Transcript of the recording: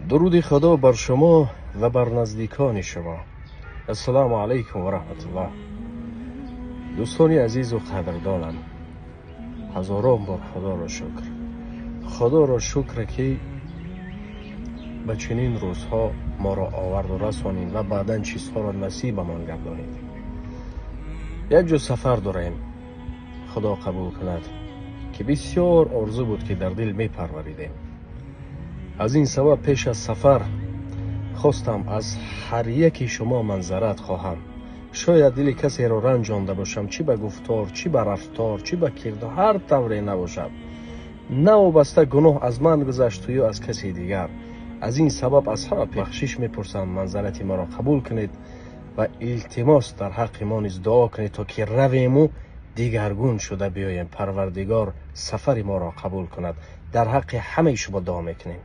Дуруди Худо бар шумо ва бар наздикони шумо. Ассалому алайкум ва раҳматуллоҳ. Дӯстони азизу қадрдонам, ҳазорон бор Худоро шукр. Худоро шукр, ки ба чунин рӯзҳо моро оварду расонид ва баъдан чизҳоро насибамон гардонид. Як ҷо сафар дорем, Худо қабул кунад, ки бисёр орзу буд, ки дар дил мепарваридем. Аз ин сабаб пеш аз сафар хостам аз ҳар яки шумо манзарат хоҳам. Шояд дили касеро ранҷонда бошам, чӣ ба гуфтор, чӣ ба рафтор, чӣ ба кирдор, ҳар тавре набошад. Новобаста гуноҳ аз ман гузашту ё аз каси дигар. Аз ин сабаб аз ҳама бахшиш мепурсам, манзарати маро қабул кунед ва илтимос дар ҳаққи мо низ дуо кунед, то ки равему дигаргун шуда биёем. Парвардигор сафари моро қабул кунад. Дар ҳаққи ҳамаи шумо дуо мекунем.